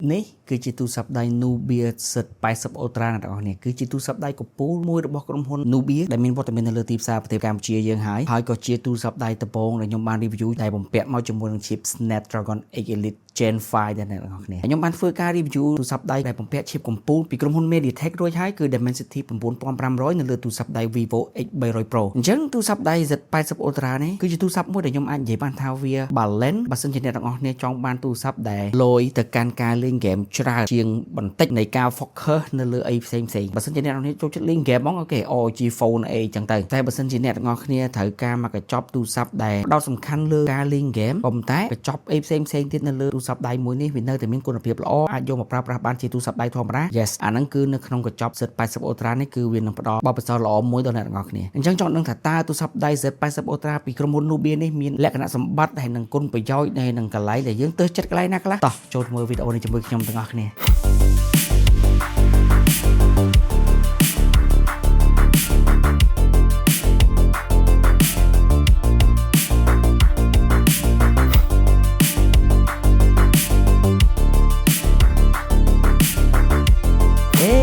នេះគឺជាទូរស័ព្ទដៃ Nubia Z80 Ultra អ្នកទាំងអស់គ្នាគឺជាទូរស័ព្ទដៃកំពូលមួយរបស់ក្រុមហ៊ុន Nubia ដែលមានវត្តមាននៅលើទីផ្សារប្រទេសកម្ពុជាយើងហើយហើយក៏ជាទូរស័ព្ទដៃដំបូងដែលខ្ញុំបាន review ដែលបំពាក់មកជាមួយនឹង chip Snapdragon 8 Elite Gen 5ដែរអ្នកទាំងអស់គ្នាខ្ញុំបានធ្វើការ review ទូរស័ព្ទដៃដែលបំពាក់ chip កំពូលពីក្រុមហ៊ុន MediaTek រួចហើយគឺ Dimensity 9500នៅលើទូរស័ព្ទដៃ Vivo X300 Pro អញ្ចឹងទូរស័ព្ទដៃ Z80 Ultra នេះគឺជាទូរស័ព្ទមួយដែលខ្ញុំអាចនិយាយបានថាវា balance បើសិនជាអ្នកទាំងអស់គ្នាចង់បានទូរស័ព្ទដែលលយទៅកាន់ការលេងហ្គេមច្រើនជាងបន្តិចនៃការ focus នៅលើអីផ្សេងផ្សេងបើសិនជាអ្នកទាំងអស់គ្នាចូលចិត្តលេងហ្គេមហ្មង OK ROG Phone អីចឹងទៅតែបើសិនជាអ្នកទាំងអស់គ្នាត្រូវការមកកញ្ចប់ទូរស័ព្ទដែលផ្ដោតសំខាន់លើការលេងហ្គេមក៏ប៉ុន្តែកញ្ចប់អីផ្សេងផ្សេងទៀតនៅលើទូរស័ព្ទដៃមួយនេះវានៅតែមានគុណភាពល្អអាចយកមកប្រើប្រាស់បានជាទូរស័ព្ទដៃធម្មតា Yes អាហ្នឹងគឺនៅក្នុងកញ្ចប់ Z80 Ultra នេះគឺវានឹងផ្ដល់បទពិសោធន៍ល្អមួយដល់អ្នកទាំងអស់គ្នាអញ្ចឹងចង់ដឹងថាតើទូរស័ព្ទដៃ Z80 Ultra ពីក្រុមហ៊ុន Nubia នេះមានលក្ខណៈសម្បត្តិហើយនិងគុណប្រយោជន៍ហើយនិងកន្លែងដែលយើងទើសចិត្តកន្លែងណាខ្លះតោះចូលមើលវីដេអូនេះជាមួយខ្ញុំទាំងអស់គ្នា អេ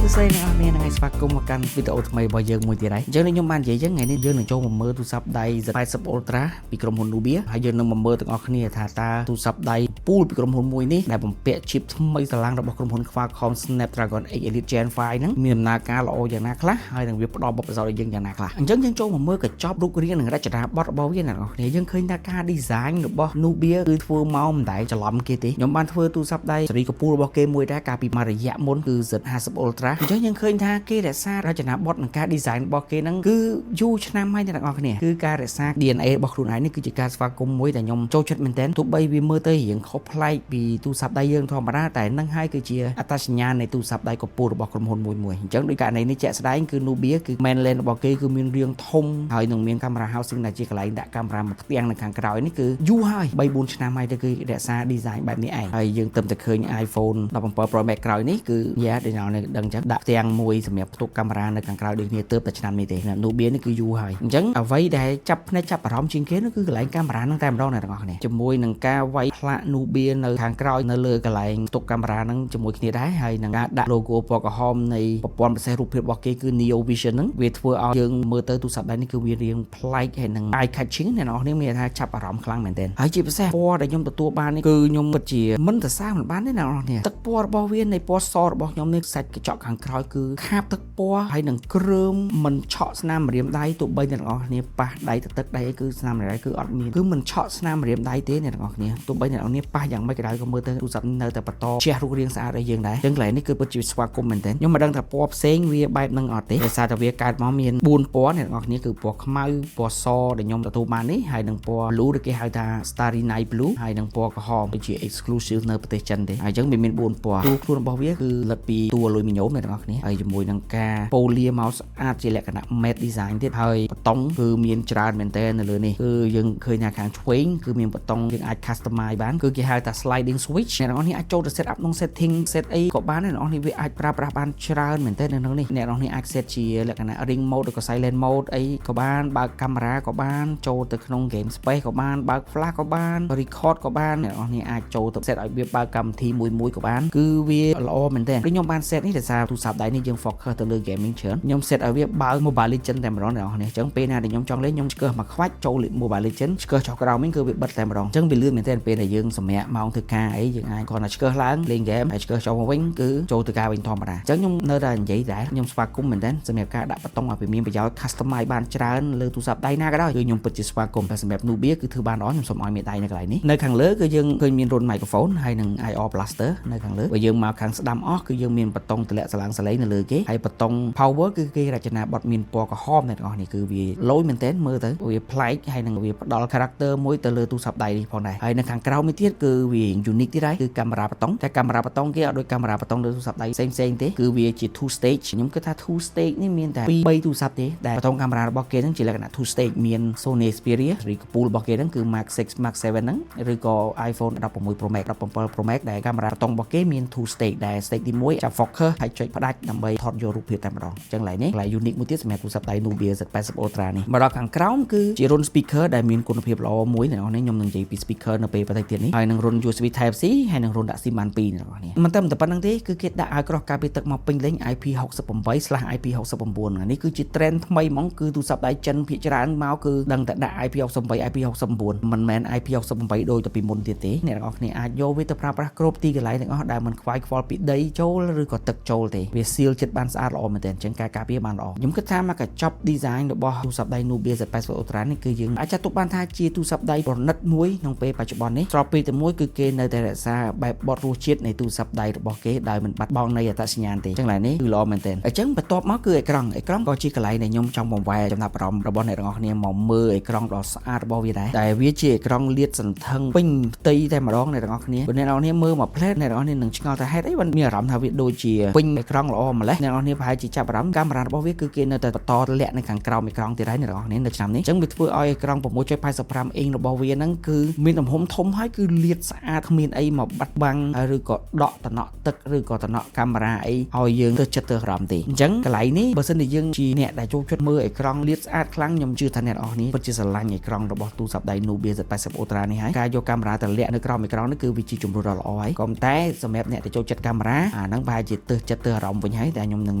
សួស្តីអ្នកនរគ្នាថ្ងៃស្វាគមន៍មកកាន់វីដេអូថ្មីរបស់យើងមួយទៀតហើយអញ្ចឹងដូចខ្ញុំបាននិយាយអញ្ចឹងថ្ងៃនេះយើងនឹងចូលមកមើលទូរស័ព្ទដៃ Z80 Ultra ពីក្រុមហ៊ុន Nubia ហើយយើងនឹងមកមើលទាំងអស់គ្នាថាតើទូរស័ព្ទដៃពូលពីក្រុមហ៊ុនមួយនេះដែលបំពាក់ chip ថ្មីស្រឡាងរបស់ក្រុមហ៊ុន Qualcomm Snapdragon 8 Elite Gen 5ហ្នឹងមានដំណើរការល្អយ៉ាងណាខ្លះហើយនឹងវាផ្ដល់បទពិសោធន៍ឲ្យយើងយ៉ាងណាខ្លះអញ្ចឹងយើងចូលមកមើលកញ្ចប់រូបរាងនិងរចនាបថរបស់វាអ្នកនរគ្នាយើងឃើញថាការ design របស់ Nubia គឺធ្វើមកមិនដែលច្រឡំគេទេខ្ញុំបានធ្វើទូរស័ព្ទដៃស៊េរីកំពូលរបស់គេមួយដែរកាលពីមួយរយៈមុនគឺ Z50 Ultra អញ្ចឹងយើងឃើញថាគេរក្សារចនាបថនិងការ design របស់គេហ្នឹងគឺយូរឆ្នាំហើយអ្នកទាំងអស់គ្នាគឺការរក្សា DNA របស់ខ្លួនឯងនេះគឺជាការស្វាគមន៍មួយដែលខ្ញុំចូលចិត្តមែនទែនទោះបីវាមើលទៅរៀងខុសប្លែកពីទូរស័ព្ទដៃយើងធម្មតាតែនឹងហើយគឺជាអត្តសញ្ញាណនៃទូរស័ព្ទដៃកំពូលរបស់ក្រុមហ៊ុនមួយមួយអញ្ចឹងដោយករណីនេះជាក់ស្ដែងគឺ Nubia គឺ main lens របស់គេគឺមានរាងធំហើយនឹងមានកាមេរ៉ា housing ដែលជាកន្លែងដាក់កាមេរ៉ាមួយផ្ទាំងនៅខាងក្រោយនេះគឺយូរហើយ3 4ឆ្នាំហើយទៅគឺរក្សា design បែបនេះឯងហើយយើងទៅតែឃើញ iPhone 17 Pro Max ក្រោយនេះគឺយ៉ាដែលអ្នកដឹងអញ្ចឹងដាក់ផ្ទាំងមួយសម្រាប់ផ្ទុកកាមេរ៉ានៅខាងក្រោយដូចគ្នាទើបតែឆ្នាំនេះទេ Nubia នេះគឺយូរហើយអញ្ចឹងអ្វីដែលចាប់ភ្នែកចាប់អារម្មណ៍ជាងគេនោះគឺកន្លែងកាមេរ៉ាហ្នឹងតែម្ដងអ្នកទាំងអស់គ្នាជាមួយនឹងការវាយផ្លាក Nubia នៅខាងក្រោយនៅលើកន្លែងផ្ទុកកាមេរ៉ាហ្នឹងជាមួយគ្នាដែរហើយនឹងការដាក់ logo ពណ៌ក្រហមនៃប្រព័ន្ធពិសេសរូបភាពរបស់គេគឺ Neo Vision ហ្នឹងវាធ្វើឲ្យយើងមើលទៅទូរស័ព្ទដៃនេះគឺវារាងប្លែកហើយនឹង eye catching អ្នកនរគ្នាមានថាចាប់អារម្មណ៍ខ្លាំងមែនទែនហើយជាពិសេសពណ៌ដែលខ្ញុំទទួលបាននេះគឺខ្ញុំពិតជាមិនសរសើរមិនបានទេអ្នកនរគ្នាទឹកពណ៌របស់វានៃពណ៌សរបស់ខ្ញុំនេះសាច់កញ្ចក់ខាងក្រោយគឺខាបទឹកពណ៌ហើយនឹងគ្រើមមិនឆក់ស្នាមម្រាមដៃទោះបីអ្នកនរគ្នាប៉ះដៃទៅទឹកដៃអីគឺស្នាមម្រាមដៃគឺអត់មានគឺមិនឆក់ស្នាមម្រាមដៃទេអ្នកនរគ្នាទោះបីអ្នកនរគ្នាប៉ះយ៉ាងម៉េចក៏ដោយក៏មើលទៅទូរស័ព្ទនៅតែបន្តជះរូបរាងស្អាតឲ្យយើងដែរចឹងកន្លែងនេះគឺពិតជាស្វាគមន៍មែនទែនខ្ញុំមិនដឹងថាពណ៌ផ្សេងវាបែបហ្នឹងអត់ទេដោយសារតែវាកើតមកមាន4ពណ៌អ្នកនរគ្នាគឺពណ៌ខ្មៅពណ៌សដែលខ្ញុំទទួលបាននេះហើយនិងពណ៌ blue ឬគេហៅថា Starry Night Blue ហើយនិងពណ៌ក្រហមដូចជា exclusive នៅប្រទេសចិនទេហើយអញ្ចឹងវាមាន4ពណ៌តួខ្លួនរបស់វាគឺលិតពីតួអាលុយមីញ៉ូមអ្នកនរគ្នាហើយជាមួយនឹងការប៉ូលាមកស្អាតជាលក្ខណៈ matte design ទៀតហើយបតុងគឺមានច្រើនមែនទែននៅលើនេះគឺយើងឃើញថាខាងឆ្វេងគឺមានបតុងយើងអាច customize បានគឺគេហៅថា sliding switch អ្នកនរគ្នាអាចចូលទៅ set up ក្នុង setting set អីក៏បានដែរអ្នកនរគ្នាវាអាចប្រើប្រាស់បានច្រើនមែនទែននៅក្នុងនេះអ្នកនរគ្នាអាច set ជាលក្ខណៈ ring mode ឬក៏ silent mode អីក៏បានបើកកាមេរ៉ាក៏បានចូលទៅក្នុង game space ក៏បានបើក flash ក៏បាន record ក៏បានអ្នកនរគ្នាអាចចូលទៅ set ឲ្យវាបើកកម្មវិធីមួយមួយក៏បានគឺវាល្អមែនទែនដូចខ្ញុំបាន set នេះដោយសារទូរស័ព្ទដៃនេះយើង focus ទៅលើ gaming ច្រើនខ្ញុំ set ឲ្យវាបើក Mobile Legend តែម្ដងអ្នកនរគ្នាអញ្ចឹងពេលណាដែលខ្ញុំចង់លេងខ្ញុំឆ្កឹះមកខ្វាច់ចូល Mobile Legend ឆ្កឹះចុះក្រោមវិញគឺវាបិទតែម្ដងអញ្ចឹងវាលឿនមែនទែនពេលដែលយើងសម្រាកម៉ោងធ្វើការអីយើងអាចគ្រាន់តែឆ្កឹះឡើងលេង game ហើយឆ្កឹះចុះមកវិញគឺចូលធ្វើការវិញធម្មតាអញ្ចឹងខ្ញុំនៅតែនិយាយដែរខ្ញុំស្វាគមន៍មែនទែនសម្រាប់ការដាក់បតុងឲ្យវាមានប្រយោជន៍ customize បានច្រើនលើទូរស័ព្ទដៃណាក៏ដោយគឺខ្ញុំពិតជាស្វាគមន៍តែសម្រាប់ Nubia គឺធ្វើបានល្អខ្ញុំសូមឲ្យមេដៃនៅកន្លែងនេះនៅខាងលើគឺយើងឃើញមានរន្ធ microphone ហើយនិង IR blaster នៅខាងលើបើយើងមកខាងស្ដាំអស់គឺយើងមានបតុងតម្លាក់សលាំងសលេងនៅលើគេហើយបតុង power គឺគេរចនាបថមានពណ៌ក្រហមអ្នកទាំងអស់នេះគឺវាលយមែនទែនមើលទៅវាប្លែកហើយនឹងវាផ្ដល់ character មួយទៅលើទូរស័ព្ទដៃនេះផងដែរហើយនៅខាងក្រោមនេះទៀតគឺវា unique ទៀតហើយគឺកាមេរ៉ាបតុងតែកាមេរ៉ាបតុងគេអត់ដូចកាមេរ៉ាបតុងលើទូរស័ព្ទដៃផ្សេងផ្សេងទេគឺវាជា two stage ខ្ញុំគិតថា two stage នេះមានតែ2 3ទូរស័ព្ទទេដែលបតុងកាមេរ៉ារបស់គេហ្នឹងជាលក្ខណៈ two stage មាន Sony Xperia ឬកពូលរបស់គេហ្នឹងគឺ Mark 6 Mark 7ហ្នឹងឬក៏ iPhone 16 Pro Max 17 Pro Max ដែលកាមេរ៉ាបតុងរបស់គេមាន two stage ដែល stage ទី1ចាប់ focus ហើយចុចផ្ដាច់ដើម្បីថតយករូបភាព ភាពតែម្ដងអញ្ចឹងឡើយនេះកន្លែង unique មួយទៀតសម្រាប់ទូរស័ព្ទដៃ Nubia Z80 Ultra នេះមកដល់ខាងក្រោមគឺជារន្ធ speaker ដែលមានគុណភាពល្អមួយអ្នកនរនេះខ្ញុំនឹងនិយាយពី speaker នៅពេលបន្តិចទៀតនេះហើយនឹងរន្ធ USB Type C ហើយនឹងរន្ធដាក់ SIM បាន2អ្នកនរនេះមិនតែមិនតែប៉ុណ្្នឹងទេគឺគេដាក់ឲ្យក្រោះការពារទឹកមកពេញលេញ IP68/IP69 នេះគឺជា trend ថ្មីហ្មងគឺទូរស័ព្ទដៃចិនភាគច្រើនមកគឺដឹងតែដាក់ IP68 IP69 មិនមែន IP68 ដូចទៅពីមុនទៀតទេអ្នកទាំងអស់គ្នាអាចយកវាទៅប្រើប្រាស់គ្រប់ទីកន្លែងទាំងអស់ដែលមិនខ្វាយខ្វល់ពីដីចូលឬក៏ទឹកចូលទេវា seal ចិត្តបានស្អាតល្អមែនទែនអញ្ចឹងការការពារបានល្អខ្ញុំគិតថាមកកញ្ចប់ design របស់ទូរស័ព្ទដៃ Nubia Z80 Ultra នេះគឺយើងអាចចាត់ទុកបានថាជាទូរស័ព្ទដៃប្រណិតមួយក្នុងពេលបច្ចុប្បន្ននេះស្របពេលតែមួយគឺគេនៅតែរក្សាបែបបទរសជាតិនៃទូរស័ព្ទដៃរបស់គេដោយមិនបាត់បង់នៃអត្តសញ្ញាណទេអញ្ចឹងឡើយនេះគឺល្អមែនទែនអញ្ចឹងបន្ទាប់មកគឺអេក្រង់អេក្រង់ក៏ជាកន្លែងដែលខ្ញុំចង់បង្វែរចំណាប់អារម្មណ៍របស់អ្នកទាំងអស់គ្នាមកមើលអេក្រង់ដ៏ស្អាតរបស់វាដែរដែលវាជាអេក្រង់លាតសន្ធឹងពេញផ្ទៃតែម្ដងអ្នកទាំងអស់គ្នាបើអ្នកទាំងអស់គ្នាមើលមកផ្លែតអ្នកទាំងអស់គ្នានឹងឆ្ងល់ថាហេតុអីបានមានអារម្មណ៍ថាវាដូចជាពេញអេក្រង់ល្អម្ល៉េះអ្នកទាំងអស់គ្នាប្រហែលជាចាប់អារម្មណ៍កាមេរ៉ារបស់វាគឺគេនៅតែបន្តលាក់នៅខាងក្រោមអេក្រង់ទៀតហើយអ្នកទាំងអស់គ្នានៅឆ្នាំនេះអញ្ចឹងវាធ្វើឲ្យអេក្រង់6.85អ៊ីងរបស់វាហ្នឹងគឺមានទំហំធំហើយគឺលាតស្អាតគ្មានអីមកបាត់បាំងឬក៏ដកតំណក់ទឹកឬក៏តំណក់កាមេរ៉ាអីឲ្យយើងទៅចិត្តទៅអារម្មណ៍ទេអញ្ចឹងកន្លែងនេះបើសិនជាយើងជាអ្នកដែលចូលចិត្តមើលអេក្រង់លាតស្អាតខ្លាំងខ្ញុំជឿថាអ្នកទាំងអស់នេះពិតជាស្រឡាញ់អេក្រង់របស់ទូរស័ព្ទដៃ Nubia Z80 Ultra នេះហើយការយកកាមេរ៉ាទៅលាក់នៅក្រោមអេក្រង់នេះគឺវាជាជម្រើសដ៏ល្អហើយក៏ប៉ុន្តែសម្រាប់អ្នកដែលចូលចិត្តកាមេរ៉ាអាហ្នឹងប្រហែលជាទើសចិត្តទើសអារម្មណ៍វិញហើយតែខ្ញុំនឹ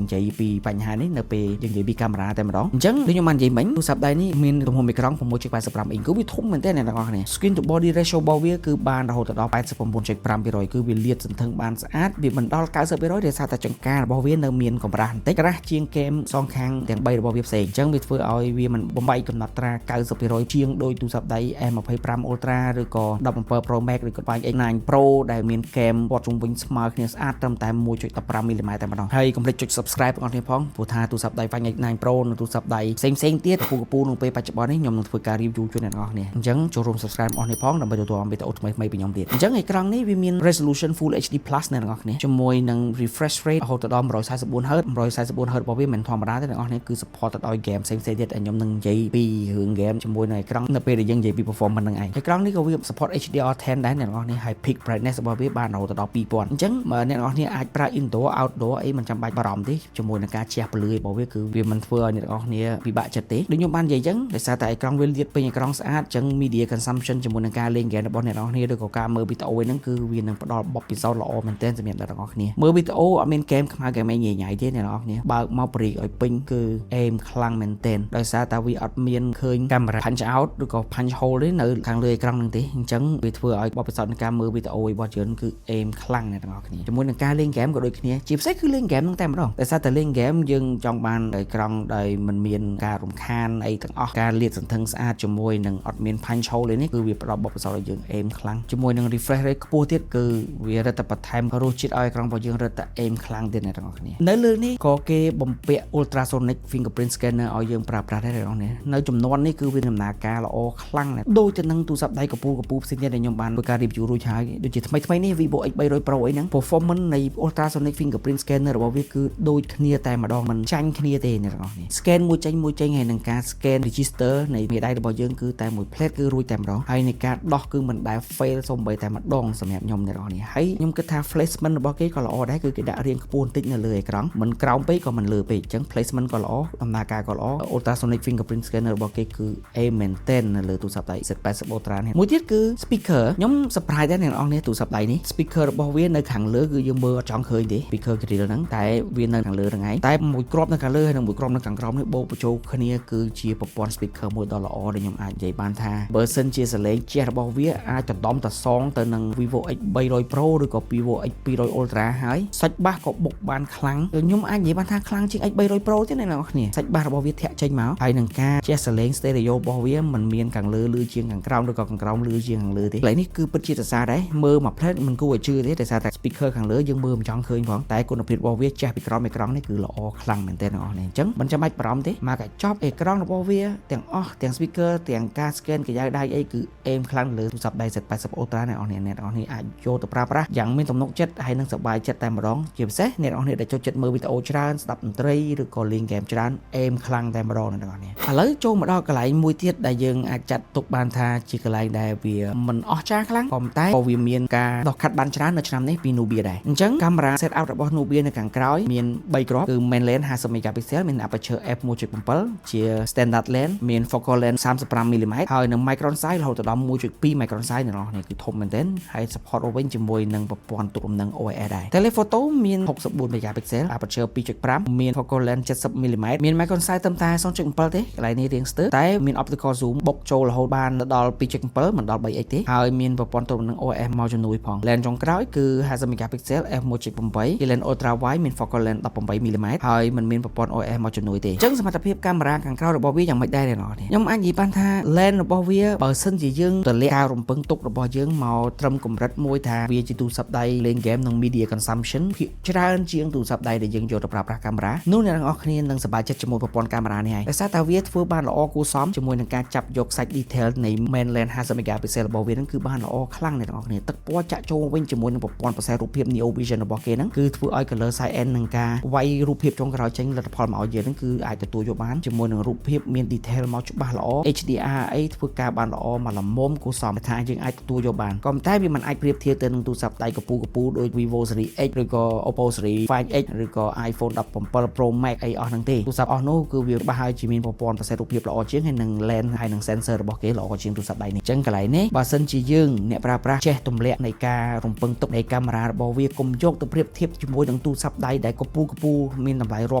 ងនិយាយពីបញ្ហានេះនៅពេលយើងនិយាយពីកាមេរ៉ាតែម្ដងអញ្ចឹងដូចខ្ញុំបាននិយាយមិញទូរស័ព្ទដៃនេះមានទំហំអេក្រង់6.85អ៊ីងគឺវាធំមែនទែនអ្នកទាំងអស់គ្នា Screen to body ratio របស់វាគឺបានរហូតដល់89.5%គឺវាលាតសន្ធឹងបានស្អាតវាមិនដល់90%ដោយសារតែចង្ការរបស់វានៅមានកម្រាស់បន្តិចក្រាស់ជាងគែមសងខាងទាំង3របស់វាផ្សេងអញ្ចឹងវាធ្វើឲ្យវាមិនបំបែកកំណត់ត្រា90%ជាងដោយទូរស័ព្ទដៃ S25 Ultra ឬក៏17 Pro Max ឬក៏បាញ់ X9 Pro ដែលមានគែមព័ទ្ធជុំវិញស្មើគ្នាស្អាតត្រឹមតែ1.15មីលីម៉ែត្រតែម្ដងហើយកុំភ្លេចចុច Subscribe បងប្អូនផងព្រោះថាទូរស័ព្ទដៃ Find X9 Pro និងទូរស័ព្ទដៃផ្សេងផ្សេងៗទៀតពូកពូក្នុងពេលបច្ចុប្បន្ននេះខ្ញុំនឹងធ្វើការ review ជូនអ្នកនរគ្នាអញ្ចឹងចូលរួម Subscribe បងប្អូនផងដើម្បីទទួលបានវីដេអូថ្មីៗពីខ្ញុំទៀតអញ្ចឹងអេក្រង់នេះវាមាន resolution Full HD Plus អ្នកនរគ្នាជាមួយនឹង refresh rate រហូតដល់ 144 Hz 144 Hz របស់វាមិនធម្មតាទេអ្នកនរគ្នាគឺ support ទៅដល់ game ផ្សេងៗទៀតដែលខ្ញុំនឹងនិយាយពីរឿង game ជាមួយនឹងអេក្រង់នៅពេលដែលយើងនិយាយពី performance ហ្នឹងឯងអេក្រង់នេះក៏វា support HDR10 ដែរអ្នកនរគ្នាហើយ peak brightness របស់វាបានរហូតដល់2000អញ្ចឹងបើអ្នកនរគ្នាអាចប្រើ indoor outdoor អីមិនចាំបាច់បារម្ភទេជាមួយនឹងការជះពន្លឺរបស់វាគឺវាមិនធ្វើឲ្យអ្នកនរគ្នាពិបាកចិត្តទេដូចខ្ញុំបាននិយាយអញ្ចឹងដោយសារតែអេក្រង់វាលាតពេញអេក្រង់ស្អាតអញ្ចឹង media consumption ជាមួយនឹងការលេង game របស់អ្នកនរគ្នាឬក៏ការមើលវីដេអូហ្នឹងគឺវានឹងផ្ដល់បទពិសោធន៍ល្អមែនទែនសម្រាប់អ្នកនរគ្នាមើលវីដេអូអត់មានហ្គេមខ្មៅហ្គេមអីញ៉ៃញ៉ៃទេអ្នកនរគ្នាបើកមកព្រីកឲ្យពេញគឺអេមខ្លាំងមែនទែនដោយសារតែវាអត់មានឃើញកាមេរ៉ា punch out ឬក៏ punch hole ទេនៅខាងលើអេក្រង់ហ្នឹងទេអញ្ចឹងវាធ្វើឲ្យបទពិសោធន៍នៃការមើលវីដេអូរបស់យើងគឺអេមខ្លាំងអ្នកទាំងអស់គ្នាជាមួយនឹងការលេងហ្គេមក៏ដូចគ្នាជាពិសេសគឺលេងហ្គេមហ្នឹងតែម្ដងដោយសារតែលេងហ្គេមយើងចង់បានអេក្រង់ដែលមិនមានការរំខានអីទាំងអស់ការលាតសន្ធឹងស្អាតជាមួយនឹងអត់មាន punch hole ទេនេះគឺវាផ្ដល់បទពិសោធន៍ឲ្យយើងអេមខ្លាំងជាមួយនឹង refresh rate ខ្ពស់ទៀតគឺវារឹតតែបន្ថែមរសជាតិឲ្យអេក្រង់របស់យើងរឹតតែអេមខ្លាំងទៀតអ្នកទាំងអស់គ្នានៅលើនេះក៏គេបំពាក់ ultrasonic fingerprint scanner ឲ្យយើងប្រើប្រាស់ដែរអ្នកទាំងអស់គ្នានៅចំនួននេះគឺវាដំណើរការល្អខ្លាំងណាស់ដូចទៅនឹងទូរស័ព្ទដៃកពូកពូផ្សេងទៀតដែលខ្ញុំបានធ្វើការ review រួចហើយដូចជាថ្មីថ្មីនេះ Vivo X300 Pro អីហ្នឹង performance នៃ ultrasonic fingerprint scanner របស់វាគឺដូចគ្នាតែម្ដងមិនចាញ់គ្នាទេអ្នកទាំងអស់គ្នា scan មួយចេញមួយចេញហើយនឹងការ scan register នៃមេដៃរបស់យើងគឺតែមួយ plate គឺរួចតែម្ដងហើយនៃការដោះគឺមិនដែល fail សូម្បីតែម្ដងសម្រាប់ខ្ញុំអ្នកទាំងអស់គ្នាហើយខ្ញុំគិតថា placement របស់គេក៏ល្អដែរគឺគេដាក់រាងខ្ពស់បន្តិចនៅលើអេក្រង់មិនក្រោមពេកក៏មិនលើពេកអញ្ចឹង placement ក៏ល្អដំណើរការក៏ល្អ ultrasonic fingerprint scanner របស់គេគឺ អេមមែនទែននៅលើទូរស័ព្ទដៃ Z80 Ultra នេះមួយទៀតគឺ speaker ខ្ញុំ surprise ដែរអ្នកនរគ្នាទូរស័ព្ទដៃនេះ speaker របស់វានៅខាងលើគឺយើងមើលអត់ចង់ឃើញទេ speaker grill ហ្នឹងតែវានៅខាងលើហ្នឹងឯងតែមួយគ្រាប់នៅខាងលើហើយនិងមួយគ្រាប់នៅខាងក្រោមនេះបូកបញ្ចូលគ្នាគឺជាប្រព័ន្ធ speaker មួយដ៏ល្អដែលខ្ញុំអាចនិយាយបានថាបើសិនជាសលេងជះរបស់វាអាចដណ្ដំតសងទៅនឹង Vivo X 300 Pro ឬក៏ Vivo X 200 Ultra ហើយសាច់បាសក៏បុកបានខ្លាំងខ្ញុំអាចនិយាយបានថាខ្លាំងជាង X 300 Pro ទៀតអ្នកនរគ្នាសាច់បាសរបស់វាធាក់ចេញមកហើយនឹងការជះសលេង stereo របស់វាមិនមានខាងលើលឺជាងខាងក្រោមឬក៏ខាងក្រោមលឺជាងខាងលើទេកន្លែងនេះគឺពិតជាសរសើរដែរមើលមួយផ្លែតមិនគួរឲ្យជឿទេដោយសារតែ speaker ខាងលើយើងមើលមិនចង់ឃើញផងតែគុណភាពរបស់វាជះពីក្រោមអេក្រង់នេះគឺល្អខ្លាំងមែនទែនអ្នកនរគ្នាអញ្ចឹងមិនចាំបាច់បារម្ភទេមកកញ្ចប់អេក្រង់របស់វាទាំងអស់ទាំង speaker ទាំងការ scan ក្រយៅដៃអីគឺអេមខ្លាំងលើទូរស័ព្ទដៃ Z80 Ultra អ្នកនរគ្នាអ្នកនរគ្នាអាចយកទៅប្រើប្រាស់យ៉ាងមានទំនុកចិត្តហើយនឹងសប្បាយចិត្តតែម្ដងជាពិសេសអ្នកនរគ្នាដែលចូលចិត្តមើលវីដេអូច្រើនស្ដាប់តន្ត្រីឬក៏លេងហ្គេមច្រើនអេមខ្លាំងតែម្ដងអ្នកនរគ្នាឥឡូវចូលមកដល់កន្លែងមួយទៀតដែលយើងអាចចាត់ទុកបានថាជាកន្លែងដែលវាមិនអស្ចារ្យខ្លាំងក៏ប៉ុន្តែក៏វាមានការដោះខាត់បានច្រើននៅឆ្នាំនេះពី Nubia ដែរអញ្ចឹងកាមេរ៉ា set up របស់ Nubia នៅខាងក្រោយមាន3 3គ្រាប់គឺ main lens 50 megapixel មាន aperture f1.7 ជា standard lens មាន focal length 35 mm ហើយនឹង micron size រហូតដល់1.2 micron size អ្នកនរគ្នាគឺធំមែនទែនហើយ support វិញជាមួយនឹងប្រព័ន្ធទប់លំនឹង OIS ដែរ telephoto មាន64 megapixel aperture 2.5មាន focal length 70 mm មាន micron size ត្រឹមតែ0.7ទេកន្លែងនេះរៀងស្ទើរតែមាន optical zoom បុកចូលរហូតបានដល់2.7មិនដល់ 3x ទេហើយមានប្រព័ន្ធទប់លំនឹង OIS មកជំនួយផង lens ចុងក្រោយគឺ50 megapixel f1.8 ជា lens ultra wide មាន focal length 18 mm ហើយមិនមានប្រព័ន្ធ OIS មកជំនួយទេអញ្ចឹងសមត្ថភាពកាមេរ៉ាខាងក្រៅរបស់វាយ៉ាងម៉េចដែរអ្នកនរគ្នាខ្ញុំអាចនិយាយបានថា lens របស់វាបើសិនជាយើងទម្លាក់ការរំពឹងទុករបស់យើងមកត្រឹមកម្រិតមួយថាវាជាទូរស័ព្ទដៃលេងហ្គេមនិង media consumption ភាគច្រើនជាងទូរស័ព្ទដៃដែលយើងយកទៅប្រើប្រាស់កាមេរ៉ានោះអ្នកទាំងអស់គ្នានឹងសប្បាយចិត្តជាមួយប្រព័ន្ធកាមេរ៉ានេះហើយដោយសារតែវាធ្វើបានល្អគួរសមជាមួយនឹងការចាប់យកសាច់ detail នៃ main lens 50 megapixel របស់វានឹងគឺបានល្អខ្លាំងអ្នកទាំងអស់គ្នាទឹកពណ៌ចាក់ចូលវិញជាមួយនឹងប្រព័ន្ធប្រសែរូបភាព Neo Vision របស់គេហ្នឹងគឺធ្វើឲ្យ color science និងការវាយរូបភាពចុងក្រោយចេញលទ្ធផលមកឲ្យយើងហ្នឹងគឺអាចទទួលយកបានជាមួយនឹងរូបភាពមាន detail មកច្បាស់ល្អ HDR អីធ្វើការបានល្អមកល្មមគួរសមថាយើងអាចទទួលយកបានក៏ប៉ុន្តែវាមិនអាចប្រៀបធៀបទៅនឹងទូរស័ព្ទដៃកពូកពូដូច Vivo Series X ឬក៏ Oppo Series Find X ឬក៏ iPhone 17 Pro Max អីអស់ហ្នឹងទេទូរស័ព្ទអស់នោះគឺវាច្បាស់ហើយជាមានប្រព័ន្ធប្រសិទ្ធរូបភាពល្អជាងហើយនឹង lens ហើយនឹង sensor របស់គេល្អជាងទូរស័ព្ទដៃនេះអញ្ចឹងកន្លែងនេះបើសិនជាយើងអ្នកប្រើប្រាស់ចេះទម្លាក់នៃការរំពឹងទុកនៃកាមេរ៉ារបស់វាកុំយកទៅប្រៀបធៀបជាមួយនឹងទូរស័ព្ទដៃដែលកពូកពូមានតម្លៃរា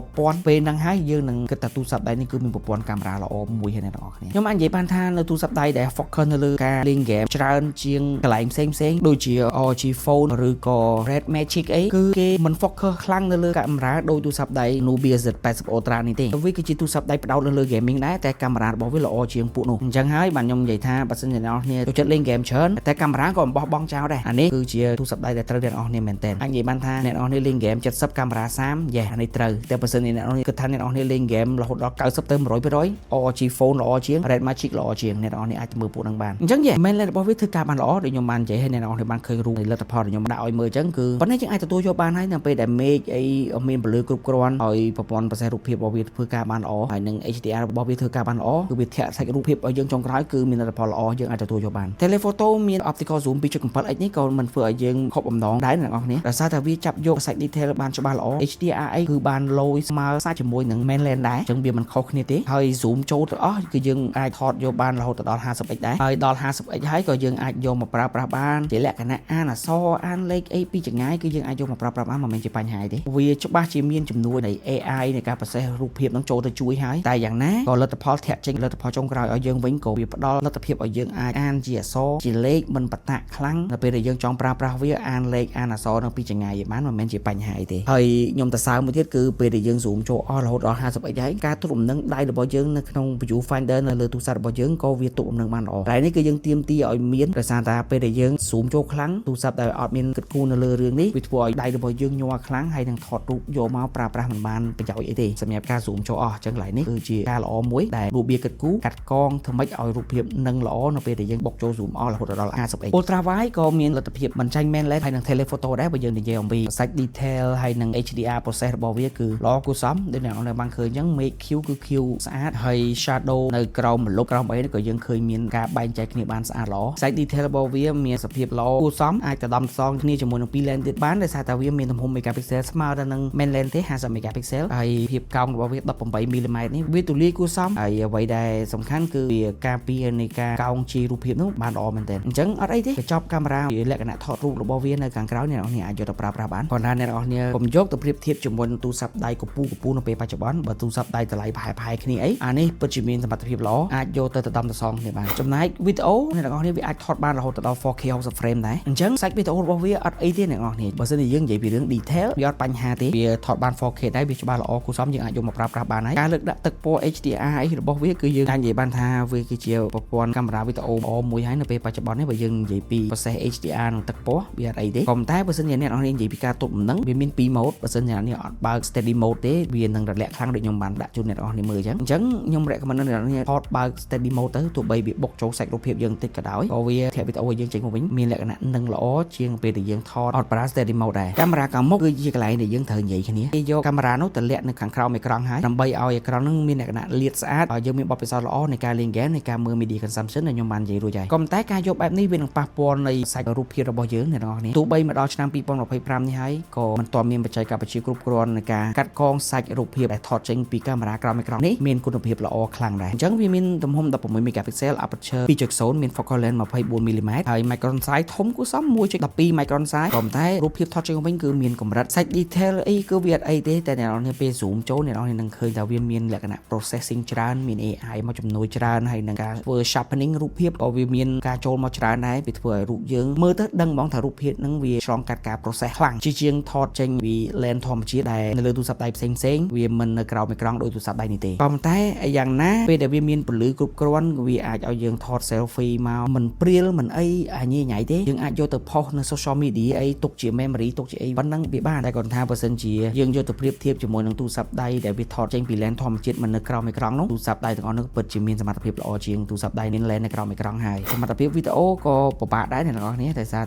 ប់ពាន់ពេលហ្នឹងហើយយើងនឹងគិតថាទូរស័ព្ទដៃនេះគឺមានប្រព័ន្ធកាមេរ៉ាល្អមួយហើយអ្នកទាំងអស់គ្នាខ្ញុំអាចនិយាយបានថានៅទូរស័ព្ទដៃដែល focus នៅលើការលេងហ្គេមច្រើនជាងកន្លែងផ្សេងផ្សេងៗដូចជា ROG Phone ឬក៏ Red Magic អីគឺគេមិន focus ខ្លាំងនៅលើកាមេរ៉ាដូចទូរស័ព្ទដៃ Nubia Z80 Ultra នេះទេវាគឺជាទូរស័ព្ទដៃផ្ដោតនៅលើ gaming ដែរតែកាមេរ៉ារបស់វាល្អជាងពួកនោះអញ្ចឹងហើយបាទខ្ញុំនិយាយថាបើសិនជាអ្នកនរគ្នាចូលចិត្តលេងហ្គេមច្រើនតែកាមេរ៉ាក៏មិនបោះបង់ចោលដែរអានេះគឺជាទូរស័ព្ទដៃដែលត្រូវអ្នកនរគ្នាមែនទែនអាចនិយាយបានថាអ្នកនរគ្នាលេងហ្គេម70កាមេរ៉ា30 yes អានេះត្រូវតែបើសិនជាអ្នកនរគ្នាគិតថាអ្នកនរគ្នាលេងហ្គេមរហូតដល់90ទៅ100% ROG Phone ល្អជាង Red Magic ល្អជាងអ្នកនរគ្នាអាចទៅមើលពួកហ្នឹងបានអញ្ចឹង yeah main lens របស់វាធ្វើការបានល្អដូចខ្ញុំបាននិយាយឲ្យអ្នកនរគ្នាបានឃើញរូបនៃលទ្ធផលដែលខ្ញុំដាក់ឲ្យមើលអញ្ចឹងគឺប៉ុន្តែយើងអាចទទួលយកបានហើយនៅពេលដែលមេឃអីមានពន្លឺគ្រប់គ្រាន់ហើយប្រព័ន្ធប្រសេះរូបភាពរបស់វាធ្វើការបានល្អហើយនឹង HDR របស់វាធ្វើការបានល្អគឺវាធាក់សាច់រូបភាពឲ្យយើងចុងក្រោយគឺមានលទ្ធផលល្អយើងអាចទទួលយកបាន Telephoto មាន optical zoom 2.7x នេះក៏មិនធ្វើឲ្យយើងខកបំណងដែរអ្នកនរគ្នាដោយសារតែវាចាប់យកសាច់ detail បានច្បាស់ល្អ HDR អីគឺបានលយស្មើសាច់ជាមួយនឹង main lens ដែរអញ្ចឹងវាមិនខុសគ្នាទេហើយ zoom ចូលទៅអស់គឺយើងអាចថតយកបានរហូតដល់ 50x ដែរហើយដល់ 50x ហើយក៏យើងអាចយកមកប្រើប្រាស់បានជាលក្ខណៈអានអក្សរអានលេខអីពីចម្ងាយគឺយើងអាចយកមកប្រើប្រាស់បានមិនមែនជាបញ្ហាទេវាច្បាស់ជាមានជំនួយនៃ AI នៃការប្រសេសរូបភាពនឹងចូលទៅជួយហើយតែយ៉ាងណាក៏លទ្ធផលធាក់ចេញលទ្ធផលចុងក្រោយឲ្យយើងវិញក៏វាផ្ដល់លទ្ធភាពឲ្យយើងអាចអានជាអក្សរជាលេខមិនបតាក់ខ្លាំងនៅពេលដែលយើងចង់ប្រើប្រាស់វាអានលេខអានអក្សរនៅពីចម្ងាយឲ្យបានមិនមែនជាបញ្ហាអីទេហើយខ្ញុំទៅសើមួយទៀតគឺពេលដែលយើង zoom ចូលអស់រហូតដល់ 50x ហើយការទប់លំនឹងដៃរបស់យើងនៅក្នុង view finder នៅលើទូរស័ព្ទរបស់យើងក៏វាទប់លំនឹងបានល្អតែនេះគឺយើងទាមទារឲ្យមានដោយសារតែពេលដែលយើង zoom ចូលខ្លាំងទូរស័ព្ទដែលអត់មានគិតគូរនៅលើរឿងនេះវាធ្វើឲ្យដៃរបស់យើងញ័រខ្លាំងហើយនឹងថតរូបយកមកប្រើប្រាស់មិនបានប្រយោជន៍អីទេសម្រាប់ការ zoom ចូលអស់អញ្ចឹងកន្លែងនេះគឺជាការល្អមួយដែលរូបវាគិតគូរកាត់កងធ្វើម៉េចឲ្យរូបភាពនឹងល្អនៅពេលដែលយើងបុកចូល zoom អស់រហូតដល់ 50x Ultra wide ក៏មានលទ្ធភាពបញ្ចេញ main lens ហើយនឹង telephoto ដែរបើយើងនិយាយអំពីសាច់ detail ហើយនឹង HDR process របស់វាគឺល្អគួរសមដូចអ្នកនរបានឃើញអញ្ចឹង មេឃ Q គឺ Q ស្អាតហើយ shadow នៅក្រោមម្លប់ក្រោមអីក៏យើងឃើញមានការបែងចែកគ្នាបានស្អាតល្អសាច់ detail របស់វាមានសភាពល្អគួរសមអាចទៅដំសងគ្នាជាមួយនឹង2 lens ទៀតបានដោយសារតែវាមានទំហំ megapixel ស្មើទៅនឹង main lens ទេ50 megapixel ហើយភាពកោងរបស់វា18 mm នេះវាទូលាយគួរសមហើយអ្វីដែលសំខាន់គឺវាការពារនៃការកោងជារូបភាពនោះបានល្អមែនទែនអញ្ចឹងអត់អីទេកញ្ចប់កាមេរ៉ាជាលក្ខណៈថតរូបរបស់វានៅខាងក្រោយអ្នកនរគ្នាអាចយកទៅប្រើប្រាស់បានគ្រាន់តែអ្នកនរគ្នាកុំយកទៅប្រៀបធៀបជាមួយនឹងទូរស័ព្ទដៃកពូកពូនៅពេលបច្ចុប្បន្នបើទូរស័ព្ទដៃតម្លៃប្រហែលប្រហែលគ្នាអីអានេះពិតជាមានសមត្ថភាពល្អអាចយកទៅទៅដំទៅសងគ្នាបានចំណែកវីដេអូអ្នកនរគ្នាវាអាចថតបានរហូតដល់ 4K 60 frame ដែរអញ្ចឹងសាច់វីដេអូរបស់វាអត់អីទេអ្នកនរគ្នាបើសិនជាយើងនិយាយពីរឿង detail វាអត់បញ្ហាទេវាថតបាន 4K ដែរវាច្បាស់ល្អគួរសមយើងអាចយកមកប្រើប្រាស់បានហើយការលើកដាក់ទឹកពណ៌ HDR អីរបស់វាគឺយើងអាចនិយាយបានថាវាគឺជាប្រព័ន្ធកាមេរ៉ាវីដេអូល្អមួយហើយនៅពេលបច្ចុប្បន្ននេះបើយើងនិយាយពី process HDR និងទឹកពណ៌វាអត់អីទេក៏ប៉ុន្តែបើសិនជាអ្នកនរគ្នានិយាយពីការទប់លំនឹងវាមាន2 mode បើសិនជាអ្នកនរអត់បើក steady mode ទេវានឹងរលាក់ខ្លាំងដូចខ្ញុំបានដាក់ជូនអ្នកនរគ្នាមើលអញ្ចឹងអញ្ចឹងខ្ញុំ recommend អ្នកនរគ្នាថតបើក steady mode ទៅទោះបីវាបុកចូលសាច់រូបភាពយើងតិចក៏ដោយក៏វាធាក់វីដេអូឲ្យយើងចេញមកវិញមានលក្ខណៈនឹងល្អជាងពេលដែលយើងថតអត់ប្រើ steady mode ដែរកាមេរ៉ាខាងមុខគឺជាកន្លែងដែលយើងត្រូវនិយាយគ្នាគេយកកាមេរ៉ានោះទៅលាក់នៅខាងក្រោមអេក្រង់ហើយដើម្បីឲ្យអេក្រង់នឹងមានលក្ខណៈលាតស្អាតឲ្យយើងមានបទពិសោធន៍ល្អនៃការលេងហ្គេមនៃការមើល media consumption ដែលខ្ញុំបាននិយាយរួចហើយក៏ប៉ុន្តែការយកបែបនេះវានឹងប៉ះពាល់នៃសាច់រូបភាពរបស់យើងអ្នកនរគ្នាទោះបីមកដល់ឆ្នាំ2025នេះហើយក៏មិនទាន់មានបច្ចេកវិទ្យាគ្រប់គ្រ គ្រាន់នៃការកាត់កងសាច់រូបភាពដែលថតចេញពីកាមេរ៉ាក្រោមអេក្រង់នេះមានគុណភាពល្អខ្លាំងដែរអញ្ចឹងវាមានទំហំ16 megapixel aperture 2.0មាន focal length 24 mm ហើយ micron size ធំគួរសម1.12 micron size ក៏ប៉ុន្តែរូបភាពថតចេញមកវិញគឺមានកម្រិតសាច់ detail អីគឺវាអត់អីទេតែអ្នកនរគ្នាពេល zoom ចូលអ្នកនរគ្នានឹងឃើញថាវាមានលក្ខណៈ processing ច្រើនមាន AI មកជំនួយច្រើនហើយនឹងការធ្វើ sharpening រូបភាពក៏វាមានការចូលមកច្រើនដែរវាធ្វើឲ្យរូបយើងមើលទៅដឹងហ្មងថារូបភាពហ្នឹងវាឆ្លងកាត់ការ process ខ្លាំងជាជាងថតចេញពី lens ធម្មជាតិដែលនៅលើទូរស័ព្ទដៃផ្សេងផ្សេងៗវាមិននៅក្រោមអេក្រង់ដូចទូរស័ព្ទដៃនេះទេក៏ប៉ុន្តែយ៉ាងណាពេលដែលវាមានពន្លឺគ្រប់គ្រាន់វាអាចឲ្យយើងថត selfie មកមិនព្រាលមិនអីអាញ៉ៃញ៉ៃទេយើងអាចយកទៅផុសនៅ social media អីទុកជា memory ទុកជាអីប៉ុណ្ណឹងវាបានតែគាត់ថាបើសិនជាយើងយកទៅប្រៀបធៀបជាមួយនឹងទូរស័ព្ទដៃដែលវាថតចេញពី lens ធម្មជាតិមិននៅក្រោមអេក្រង់នោះទូរស័ព្ទដៃទាំងអស់នោះពិតជាមានសមត្ថភាពល្អជាងទូរស័ព្ទដៃមាន lens នៅក្រោមអេក្រង់ហើយសមត្ថភាពវីដេអូក៏ពិបាកដែរអ្នកនរគ្នាតែសារ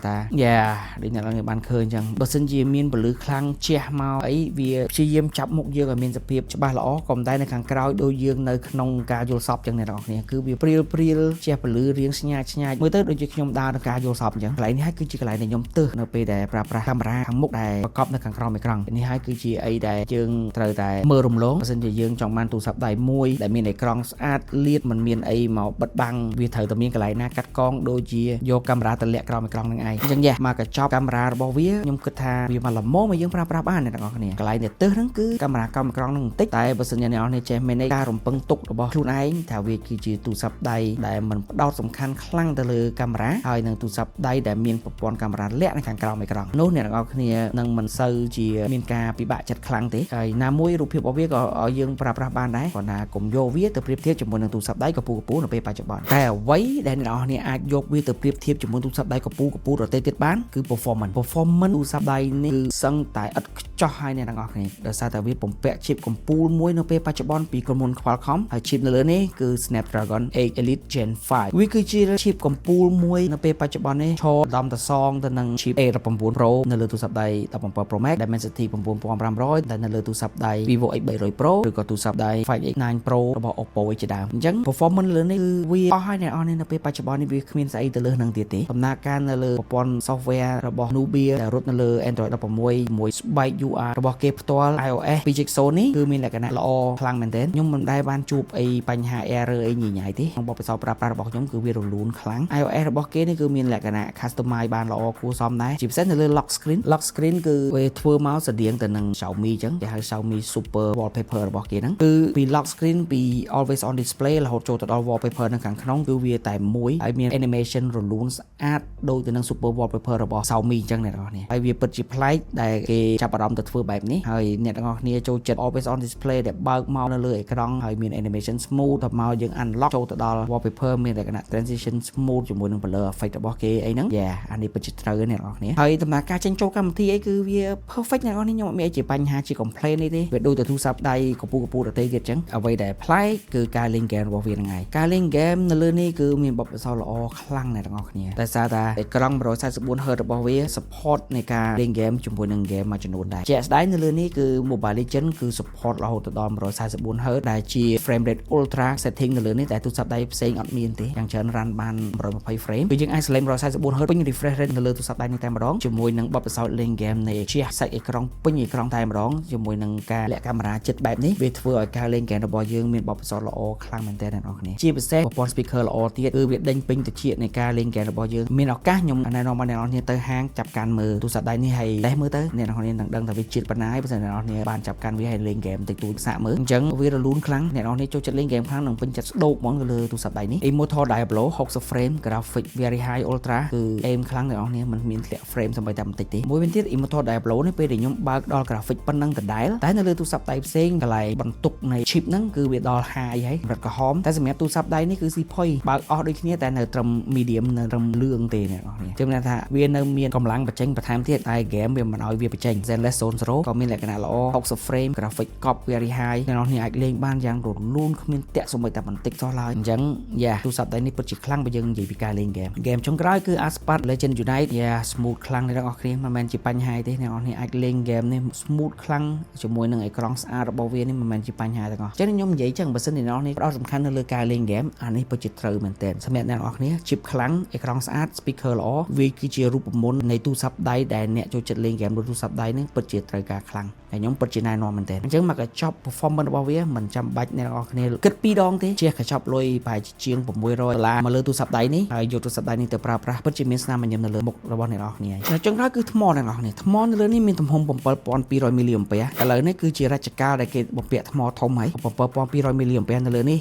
ថាយ៉ាដូចអ្នកនរគ្នាបានឃើញអញ្ចឹងបើសិនជាមានពន្លឺខ្លាំងជះមកអីវាព្យាយាមចាប់មុខយើងឲ្យមានសភាពច្បាស់ល្អក៏ប៉ុន្តែនៅខាងក្រោយដូចយើងនៅក្នុងការយល់សពអញ្ចឹងអ្នកនរគ្នាគឺវាព្រាលព្រាលជះពន្លឺរៀងស្ញាចស្ញាចមើលទៅដូចជាខ្ញុំដើរក្នុងការយល់សពអញ្ចឹងកន្លែងនេះហើយគឺជាកន្លែងដែលខ្ញុំទើសនៅពេលដែលប្រើប្រាស់កាមេរ៉ាខាងមុខដែលប្រកបនៅខាងក្រោមអេក្រង់នេះហើយគឺជាអីដែលយើងត្រូវតែមើលរំលងបើសិនជាយើងចង់បានទូរស័ព្ទដៃមួយដែលមានអេក្រង់ស្អាតលាតមិនមានអីមកបិទបាំងវាត្រូវតែមានកន្លែងណាកាត់កងដូចជាយកកាមេរ៉ាទៅលាក់ក្រោមអេក្រង់នឹងឯងអញ្ចឹងយ៉ាមកកញ្ចប់កាមេរ៉ារបស់វាខ្ញុំគិតថាវាមកល្មមឲ្យយើងប្រើប្រាស់បានអ្នកទាំងអស់គ្នាកន្លែងដែលទើសហ្នឹងគឺកាមេរ៉ាក្រោមអេក្រង់ហ្នឹងបន្តិចតែបើសិនជាអ្នកនរគ្នាចេះ manage ការរំពឹងទុករបស់ខ្លួនឯងថាវាគឺជាទូរស័ព្ទដៃដែលមិនផ្ដោតសំខាន់ខ្លាំងទៅលើកាមេរ៉ាហើយនឹងទូរស័ព្ទដៃដែលមានប្រព័ន្ធកាមេរ៉ាលាក់នៅខាងក្រោមអេក្រង់នោះអ្នកទាំងអស់គ្នានឹងមិនសូវជាមានការពិបាកចិត្តខ្លាំងទេហើយណាមួយរូបភាពរបស់វាក៏ឲ្យយើងប្រើប្រាស់បានដែរគ្រាន់តែកុំយកវាទៅប្រៀបធៀបជាមួយនឹងទូរស័ព្ទដៃកពូកពូនៅពេលបច្ចុប្បន្នតែអ្វីដែលអ្នកនរគ្នាអាចយកវាទៅប្រៀបធៀបជាមួយទូរស័ព្ទដៃកពូកពូដទៃទៀតបានគឺ performance performance ទូរស័ព្ទដៃនេះគឺសឹងតែឥតខ្ចោះហើយអ្នកទាំងអស់គ្នាដោយសារតែវាបំពាក់ chip កំពូលមួយនៅពេលបច្ចុប្បន្នពីក្រុមហ៊ុន Qualcomm ហើយ chip នៅលើនេះគឺ Snapdragon 8 Elite Gen 5វាគឺជា chip កំពូលមួយនៅពេលបច្ចុប្បន្ននេះឈរដំតសងទៅនឹង chip A19 Pro នៅលើទូរស័ព្ទដៃ17 Pro Max Dimensity 9500ដែលនៅលើទូរស័ព្ទដៃ Vivo X300 Pro ឬក៏ទូរស័ព្ទដៃ Find X9 Pro របស់ Oppo ឯជាដើមអញ្ចឹង performance លើនេះគឺវាអស់ហើយអ្នកនរនេះនៅពេលបច្ចុប្បន្ននេះវាគ្មានស្អីទៅលើសនឹងទៀតទេដំណើរការនៅលើប្រព័ន្ធ software របស់ Nubia ដែលរត់នៅលើ Android 16មួយស្បែក UI របស់គេផ្ទាល់ iOS 2.0នេះគឺមានលក្ខណៈល្អខ្លាំងមែនទែនខ្ញុំមិនដែលបានជួបអីបញ្ហា error អីញញ៉ៃទេក្នុងបទពិសោធន៍ប្រើប្រាស់របស់ខ្ញុំគឺវារលូនខ្លាំង iOS របស់គេនេះគឺមានលក្ខណៈ customize បានល្អគួរសមដែរជាពិសេសនៅលើ lock screen lock screen គឺវាធ្វើមកស្តៀងទៅនឹង Xiaomi អញ្ចឹងគេហៅ Xiaomi Super Wallpaper របស់គេហ្នឹងគឺពី lock screen ពី always on display រហូតចូលទៅដល់ wallpaper នៅខាងក្នុងគឺវាតែមួយហើយមាន animation រលូនស្អាតដូចទៅនឹង super wallpaper របស់ Xiaomi អញ្ចឹងអ្នកនរគ្នាហើយវាពិតជាប្លែកដែលគេចាប់អារម្មណ៍ទៅធ្វើបែបនេះហើយអ្នកទាំងអស់គ្នាចូលចិត្ត always on display ដែលបើកមកនៅលើអេក្រង់ហើយមាន animation smooth ទៅមកយើង unlock ចូលទៅដល់ wallpaper មានលក្ខណៈ transition smooth ជាមួយនឹង blur effect របស់គេអីហ្នឹងយ៉ាអានេះពិតជាត្រូវអ្នកនរគ្នាហើយដំណើរការចេញចូលកម្មវិធីអីគឺវា perfect អ្នកនរគ្នាខ្ញុំអត់មានអីជាបញ្ហាជា complaint នេះទេវាដូចទៅទូរស័ព្ទដៃកពូកពូដទៃទៀតអញ្ចឹងអ្វីដែលប្លែកគឺការលេង game របស់វាហ្នឹងឯងការលេង game នៅលើនេះគឺមានបទពិសោធន៍ល្អខ្លាំងអ្នកទាំងអស់គ្នាតែសារតែអេក្រង់ 144 Hz របស់វា support នៃការលេង game ជាមួយនឹង game មួយចំនួនដែរជាក់ស្ដែងនៅលើនេះគឺ Mobile Legends គឺ support រហូតដល់ 144 Hz ដែលជា frame rate ultra setting នៅលើនេះតែទូរស័ព្ទដៃផ្សេងអត់មានទេយ៉ាងច្រើន run បាន120 frame គឺយើងអាច select 144 Hz ពេញ refresh rate នៅលើទូរស័ព្ទដៃនេះតែម្ដងជាមួយនឹងបទពិសោធន៍លេង game នៃជះសាច់អេក្រង់ពេញអេក្រង់តែម្ដងជាមួយនឹងការលាក់កាមេរ៉ាចិត្តបែបនេះវាធ្វើឲ្យការលេង game របស់យើងមានបទពិសោធន៍ល្អខ្លាំងមែនទែនអ្នកនរគ្នាជាពិសេសប្រព័ន្ធ speaker ល្អទៀតគឺវាដេញពេញតិចនៃការលេង game របស់យើងមានឱកាសខ្ញុំណែនាំឲ្យអ្នកនរគ្នាទៅហាងចាប់កាន់មើលទូរស័ព្ទដៃនេះហើយតេស្តមើលទៅអ្នកនរគ្នានឹងដឹងថាវាជាតិប៉ុណ្ណាហើយបើសិនអ្នកនរគ្នាបានចាប់កាន់វាហើយលេង game តិចតួចសាកមើលអញ្ចឹងវារលូនខ្លាំងអ្នកនរគ្នាចូលចិត្តលេង game ខ្លាំងនឹងពេញចិត្តស្ដោកហ្មងទៅលើទូរស័ព្ទដៃនេះ Immortal Diablo 60 frame graphic very high ultra គឺ aim ខ្លាំងអ្នកនរគ្នាមិនមានធ្លាក់ frame សូម្បីតែបន្តិចទេមួយវិញទៀត Immortal Diablo នេះពេលដែលខ្ញុំបើកដល់ graphic ប៉ុណ្ណឹងដដែលតែនៅលើទូរស័ព្ទដៃផ្សេងកន្លែងបន្ទុកនៃ chip ហ្នឹងគឺវាដល់ high ហើយកម្រិតក្រហមតែសម្រាប់ទូរស័ព្ទដៃនេះគឺស៊ីផុយបើកអស់ដូចគ្នាតែនៅត្រឹម medium នៅត្រឹមលឿងទេអ្នកនរគ្នាជឿថាវានៅមានកម្លាំងបញ្ចេញបន្ថែមទៀតតែ game វាមិនឲ្យវាបញ្ចេញ Zenless Zone Zero ក៏មានលក្ខណៈល្អ60 frame graphic កប់ very high អ្នកនរគ្នាអាចលេងបានយ៉ាងរលូនគ្មានតាក់សូម្បីតែបន្តិចសោះឡើយអញ្ចឹងយ៉ាទូរស័ព្ទដៃនេះពិតជាខ្លាំងបើយើងនិយាយពីការលេង game game ចុងក្រោយគឺ Asphalt Legend Unite យ៉ា smooth ខ្លាំងអ្នកទាំងអស់គ្នាមិនមែនជាបញ្ហាទេអ្នកនរគ្នាអាចលេង game នេះ smooth ខ្លាំងជាមួយនឹងអេក្រង់ស្អាតរបស់វានេះមិនមែនជាបញ្ហាទាំងអស់អញ្ចឹងខ្ញុំនិយាយចឹងបើសិនជាអ្នកនរគ្នាផ្ដោតសំខាន់នៅលើការលេង game អានេះពិតជាត្រូវមែនទែនសម្រាប់អ្នកនរគ្នា chip ខ្លាំងអេក្រង់ស្អាត speaker ល្អវាគឺជារូបមន្តនៃទូរស័ព្ទដៃដែលអ្នកចូលចិត្តលេង game លើទូរស័ព្ទដៃនេះពិតជាត្រូវការ ការខ្លាំងហើយខ្ញុំពិតជាណែនាំមែនទែនអញ្ចឹងមកកញ្ចប់ performance របស់វាមិនចាំបាច់អ្នកទាំងអស់គ្នាគិតពីរដងទេជះកញ្ចប់លុយប្រហែលជាង600ដុល្លារមកលើទូរស័ព្ទដៃនេះហើយយកទូរស័ព្ទដៃនេះទៅប្រើប្រាស់ពិតជាមានស្នាមញញឹមនៅលើមុខរបស់អ្នកទាំងអស់គ្នាហើយចុងក្រោយគឺថ្មអ្នកទាំងអស់គ្នាថ្មនៅលើនេះមានទំហំ7200មីលីអាំពែឥឡូវនេះគឺជារជ្ជកាលដែលគេបំពាក់ថ្មធំហើយ7200មីលីអាំពែនៅលើនេះ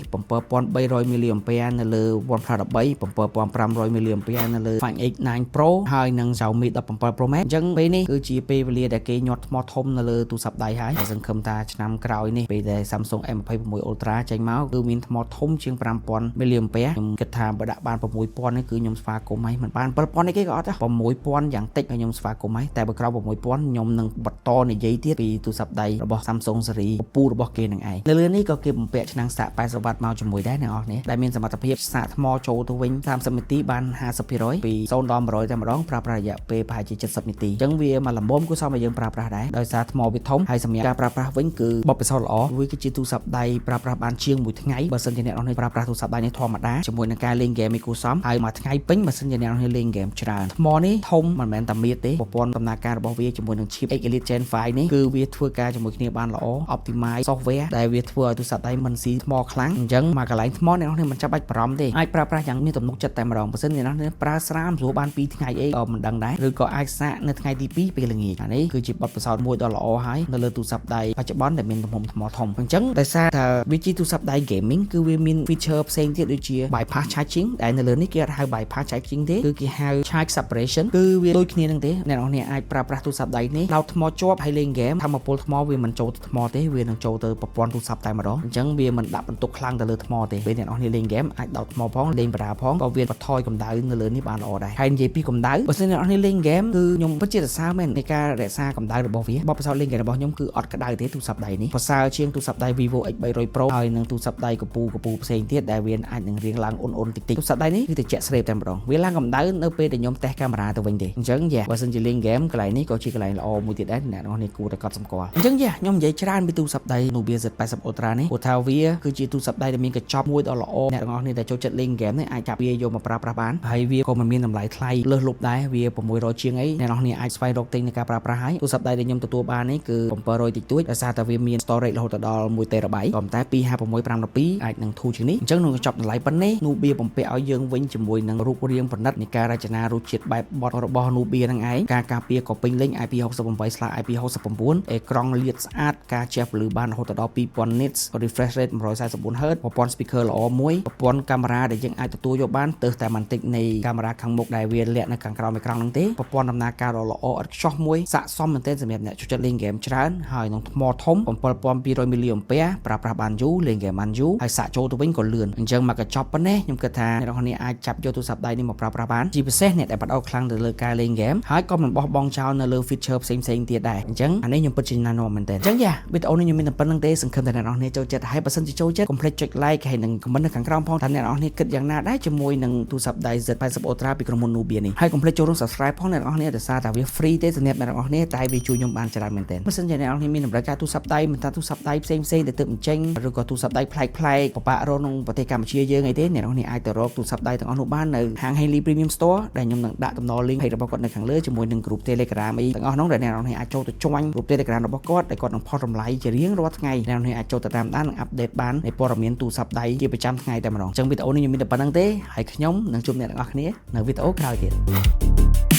7300មីលីអាំពែនៅលើ OnePlus 13 7500មីលីអាំពែនៅលើ Find X9 Pro ហើយនិង Xiaomi 17 Pro Max អញ្ចឹងពេលនេះគឺជាពេលវេលាដែលគេញាត់ថ្មធំនៅលើទូរស័ព្ទដៃហើយហើយសង្ឃឹមថាឆ្នាំក្រោយនេះពេលដែល Samsung S26 Ultra ចេញមកគឺមានថ្មធំជាង5000មីលីអាំពែខ្ញុំគិតថាបើដាក់បាន6000នេះគឺខ្ញុំស្វាគមន៍ហើយមិនបាន7000នេះគេក៏អត់ដែរ6000យ៉ាងតិចខ្ញុំស្វាគមន៍ហើយតែបើក្រៅ6000ខ្ញុំនឹងបន្តនិយាយទៀតពីទូរស័ព្ទដៃរបស់ Samsung series ពូរបស់គេនឹងឯងនៅលើនេះក៏គេបំពាក់ឆ្នាំងសាក80វ៉ាត់មកជាមួយដែរអ្នកនរគ្នាដែលមានសមត្ថភាពសាកថ្មចូលទៅវិញ30នាទីបាន50%ពី0ដល់100តែម្ដងប្រើប្រាស់រយៈពេលប្រហែលជា70នាទីអញ្ចឹងវាមកល្មមគួរសមឲ្យយើងប្រើប្រាស់ដែរដោយសារថ្មវាធំហើយសម្រាប់ការប្រើប្រាស់វិញគឺបទពិសោធន៍ល្អវាគឺជាទូរស័ព្ទដៃប្រើប្រាស់បានជាងមួយថ្ងៃបើសិនជាអ្នកនរគ្នាប្រើប្រាស់ទូរស័ព្ទដៃនេះធម្មតាជាមួយនឹងការលេងហ្គេមនេះគួរសមហើយមួយថ្ងៃពេញបើសិនជាអ្នកនរគ្នាលេងហ្គេមច្រើនថ្មនេះធំមិនមែនតែមៀតទេប្រព័ន្ធដំណើរការរបស់វាជាមួយនឹង chip X Elite Gen 5នេះគឺវាធ្វើការជាមួយគ្នាបានល្អ optimize software ដែលវាធ្វើឲ្យទូរស័ព្ទដៃមិនស៊ីថ្មខ្លាំងអញ្ចឹងមកកន្លែងថ្មអ្នកនរគ្នាមិនចាំបាច់បារម្ភទេអាចប្រើប្រាស់យ៉ាងមានទំនុកចិត្តតែម្ដងបើសិនអ្នកនរគ្នាប្រើស្រាមស្រួលបាន2ថ្ងៃអីក៏មិនដឹងដែរឬក៏អាចសាកនៅថ្ងៃទី2ពេលល្ងាចអានេះគឺជាបទពិសោធន៍មួយដ៏ល្អហើយនៅលើទូរស័ព្ទដៃបច្ចុប្បន្នដែលមានទំហំថ្មធំអញ្ចឹងដោយសារថាវាជាទូរស័ព្ទដៃ gaming គឺវាមាន feature ផ្សេងទៀតដូចជា bypass charging ដែលនៅលើនេះគេអត់ហៅ bypass charging ទេគឺគេហៅ charge separation គឺវាដូចគ្នានឹងទេអ្នកនរគ្នាអាចប្រើប្រាស់ទូរស័ព្ទដៃនេះដោតថ្មជាប់ហើយលេងហ្គេមថាមពលថ្មវាមិនចូលទៅថ្មទេវានឹងចូលទៅប្រព័ន្ធទូរស័ព្ទតែម្ដងអញ្ចឹងវាមិនដាក់បន្ទុកខ្លាំងទៅលើថ្មទេពេលអ្នកនរគ្នាលេងហ្គេមអាចដោតថ្មផងលេងបារ៉ាផងក៏វាបន្ថយកម្ដៅនៅលើនេះបានល្អដែរហើយនិយាយពីកម្ដៅបើសិនអ្នកនរគ្នាលេងហ្គេមគឺខ្ញុំពិតជាសរសើរមែននៃការរក្សាកម្ដៅរបស់វាបទពិសោធន៍លេងហ្គេមរបស់ខ្ញុំគឺអត់ក្ដៅទេទូរស័ព្ទដៃនេះប្រសើរជាងទូរស័ព្ទដៃ Vivo X300 Pro ហើយនិងទូរស័ព្ទដៃកពូកពូផ្សេងទៀតដែលវាអាចនឹងរៀងឡើងអ៊ុនអ៊ុនតិចតិចទូរស័ព្ទដៃនេះគឺត្រជាក់ស្រេបតែម្ដងវាឡើងកម្ដៅនៅពេលដែលខ្ញុំតេស្តកាមេរ៉ាទៅវិញទេអញ្ចឹងយ៉ាបើសិនជាលេងហ្គេមកន្លែងនេះក៏ជាកន្លែងល្អមួយទៀតដែរអ្នកនរគ្នាគួរតែកត់សម្គាល់អញ្ចឹងយ៉ាខ្ញុំនិយាយច្រើនពីទូរស័ព្ទដៃ Nubia Z80 Ultra នេះព្រោះថាវាគឺជាទូរស័ព្ទដៃដែលមានកញ្ចប់មួយដ៏ល្អអ្នកទាំងអស់គ្នាដែលចូលចិត្តលេងហ្គេមនេះអាចចាប់វាយកមកប្រើប្រាស់បានហើយវាក៏មិនមានតម្លៃថ្លៃលើសលប់ដែរវា600ជាងអីអ្នកនរគ្នាអាចស្វែងរកទិញในការប្រើប្រាស់ហើយទូរស័ព្ទដៃដែលខ្ញុំទទួលបាននេះគឺ700តិចតួចដោយសារតែវាមាន storage រហូតដល់1 TB ក៏ប៉ុន្តែ256 512អាចនឹងធូរជាងនេះអញ្ចឹងក្នុងកញ្ចប់តម្លៃប៉ុណ្ណេះ Nubia បំពាក់ឲ្យយើងវិញជាមួយនឹងរូបរាងប្រណិតនៃការរចនារសជាតិបែបបត់របស់ Nubia ហ្នឹងឯងការការពារក៏ពេញលេញ IP68/IP69 អេក្រង់លាតស្អាតការជះពន្លឺបានរហូតដល់2000 nits refresh rate 144 Hz ប្រព័ន្ធ speaker ល្អមួយប្រព័ន្ធកាមេរ៉ាដែលយើងអាចទទួលយកបានទើសតែបន្តិចនៃកាមេរ៉ាខាងមុខដែលវាលាក់នៅខាងក្រោមអេក្រង់ហ្នឹងទេប្រព័ន្ធដំណើរការដ៏ល្អឥតខ្ចោះមួយស័ក្តិសមមែនទែនសម្រាប់អ្នកចូលចិត្តលេងហ្គេមច្រើនហើយនឹងថ្មធំ7200មីលីអាំពែប្រើប្រាស់បានយូរលេងហ្គេមបានយូរហើយសាកចូលទៅវិញក៏លឿនអញ្ចឹងមកកញ្ចប់ប៉ុណ្ណេះខ្ញុំគិតថាអ្នកនរគ្នាអាចចាប់យកទូរស័ព្ទដៃនេះមកប្រើប្រាស់បានជាពិសេសអ្នកដែលបដោតខ្លាំងទៅលើការលេងហ្គេមហើយក៏មិនបោះបង់ចោលនៅលើ feature ផ្សេងផ្សេងទៀតដែរអញ្ចឹងអានេះខ្ញុំពិតជាណែនាំមែនទែនអញ្ចឹងយ៉ាវីដេអូនេះខ្ញុំមានតែប៉ុណ្្នឹងទេសង្ឃឹមថាអ្នកនរគ្នាចូលចិត្តហើយបើសិនជាចូលចិត្តកុំភ្លេចចុច like ហើយនិង comment នៅខាងក្រោមផងថាអ្នកនរគ្នាគិតយ៉ាងណាដែរជាមួយនឹងទូរស័ព្ទដៃ Z80 Ultra ពីក្រុមហ៊ុន Nubia នេះហើយកុំភ្លេចចូលរួម subscribe ផងអ្នកនរគ្នាដោយសារតែវា free ទេសម្រាប់អ្នកនរគ្នាតែវាជួយខ្ញុំបានច្រើនមែនទែនបើសិនជាអ្នកនរគ្នាមានតម្រូវការទូរស័ព្ទដៃមិនថាទូរស័ព្ទដៃផ្សេងផ្សេងដែលទើបអញ្ចឹងឬក៏ទូរស័ព្ទដៃប្លែកប្លែកពិបាករកក្នុងប្រទេសកម្ពុជាយើងអីទេអ្នកនរគ្នាអាចទៅរកទូរស័ព្ទដៃទាំងអស់នោះបាននៅហាង Haley Premium Store ដែលខ្ញុំនឹងដាក់តំណ link page របស់គាត់នៅខាងលើជាមួយនឹង group Telegram អីទាំងអស់នោះដែលអ្នកនរគ្នាអាចចូលទៅ join group Telegram របស់គាត់ដែលគាត់នឹងផុសតម្លៃជារៀងរាល់ថ្ងៃអ្នកនរគ្នាអាចចូលទៅតាមដាននិង update បាននៃព័ត៌មានទូរស័ព្ទដៃជាប្រចាំថ្ងៃតែម្ដងអញ្ចឹងវីដេអូនេះខ្ញុំមានតែប៉ុណ្្នឹងទេហើយខ្ញុំនឹងជួបអ្នកទាំងអស់គ្នានៅវីដេអូក្រោយទៀត។